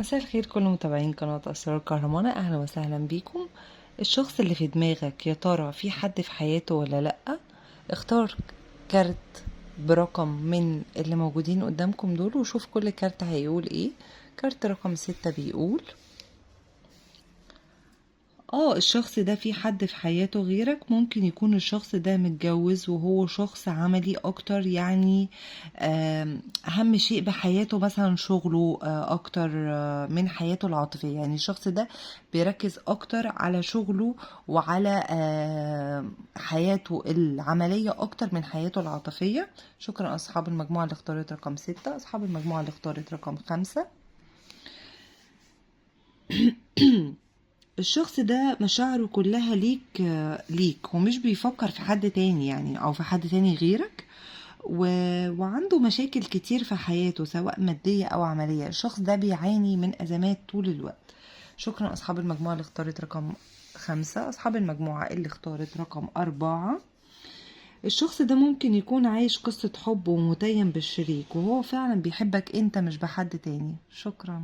مساء الخير كل متابعين قناة أسرار كهرمانة، أهلا وسهلا بيكم. الشخص اللي في دماغك يا ترى في حد في حياته ولا لأ؟ اختار كارت برقم من اللي موجودين قدامكم دول وشوف كل كارت هيقول ايه. كارت رقم 6 بيقول الشخص ده في حد في حياته غيرك. ممكن يكون الشخص ده متجوز وهو شخص عملي اكتر، يعني اهم شيء بحياته مثلا شغله اكتر من حياته العاطفية. يعني الشخص ده بيركز اكتر على شغله وعلى حياته العملية اكتر من حياته العاطفية. شكرا اصحاب المجموعة اللي اختارت رقم 6، اصحاب المجموعة اللي اختارت رقم 5. الشخص ده مشاعره كلها ليك ومش بيفكر في حد تاني، يعني او في حد تاني غيرك، وعنده مشاكل كتير في حياته سواء مادية او عملية. الشخص ده بيعاني من ازمات طول الوقت. شكرا اصحاب المجموعة اللي اختارت رقم 5، اصحاب المجموعة اللي اختارت رقم 4. الشخص ده ممكن يكون عايش قصة حب ومتيم بالشريك، وهو فعلا بيحبك انت مش بحد تاني. شكرا.